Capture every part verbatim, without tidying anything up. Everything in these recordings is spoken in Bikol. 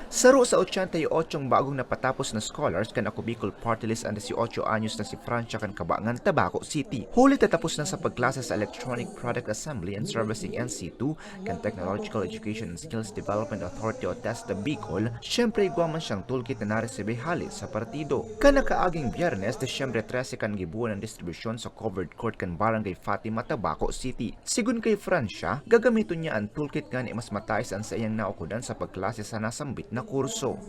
Saro sa ochenta y ocho bagong napatapos na scholars kan Ako Bicol Party List an dieciocho anyos na si Francia kan Cabangan, Tabaco City. Huli ta tapos na sa pagklase sa Electronic Product Assembly and Servicing N C two kan Technological Education and Skills Development Authority o TESDA Bicol, siyempre igwa man siyang toolkit na naresibe hali sa partido. Kan nakaaging Biyernes, Disyembre trese, kan gibohon an distribusyon sa covered court kan Barangay Fatima, Tabaco City. Sigon kay Francia, gagamiton niya an toolkit ngani mas matais an saiyang naukodan sa pagklase sa nasambit na kurso.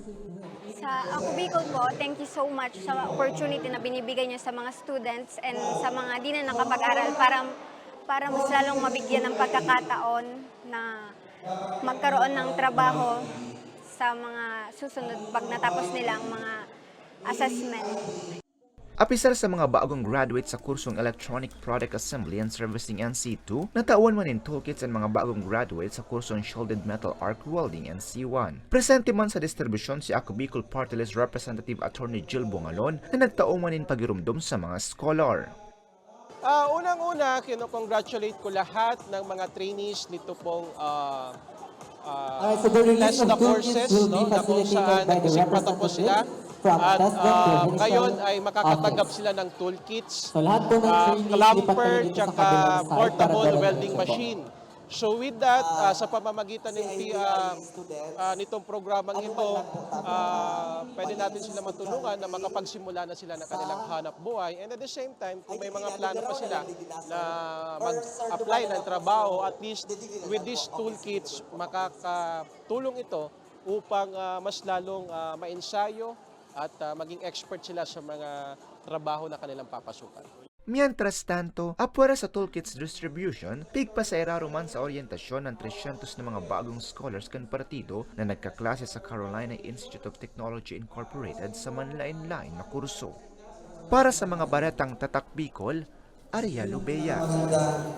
Sa Ako Bicol po, thank you so much sa opportunity na binibigay niyo sa mga students and sa mga di na nakapag-aral para, para mas lalong mabigyan ng pagkakataon na magkaroon ng trabaho sa mga susunod pag natapos nila ang mga assessment. Apisar sa mga bagong graduate sa kursong Electronic Product Assembly and Servicing N C two, natawan man nin toolkits an mga bagong graduate sa kursong Shielded Metal Arc Welding N C one. Presente man sa distribusyon si Ako Bicol Party List Representative Attorney Jill Bongalon na nagtao man nin pagirumdom sa mga scholar. Ah, unang-una, kino-congratulate ko lahat ng mga trainees nito pong, ah, ah, Alright, so the release TESDA of toolkits courses, will be no, na kung facilitated saan by the nagsisimula tapos sila. Representative from At, TESDA ah, Provincial ngayon ay makakatanggap Office. Sila ng toolkits, So, lahat po ng ah, trainees, lipat clamper, kami dito sa tsaka kabilang side para portable diretso welding po. Machine. So, with that, ah, sa pamamagitan ng T-, ah, ah, nitong programang ito, ah, pwede natin sila matulungan na makapagsimula na sila ng kanilang hanap buhay. And at the same time, kung may mga plano pa sila na mag-apply ng trabaho, at least with these toolkits, makakatulong ito upang, ah, mas lalong, ah, mainsayo at, ah, maging expert sila sa mga trabaho na kanilang papasukan. Mientras tanto, apwera sa toolkits distribution, pigpasairaro man sa oryentasyon ng trescientos na mga bagong scholars kan partido na nagkaklase sa Carolina Institute of Technology Incorporated sa manlaen-laen na kurso. Para sa mga baretang Tatak Bicol, Ariel Obeya.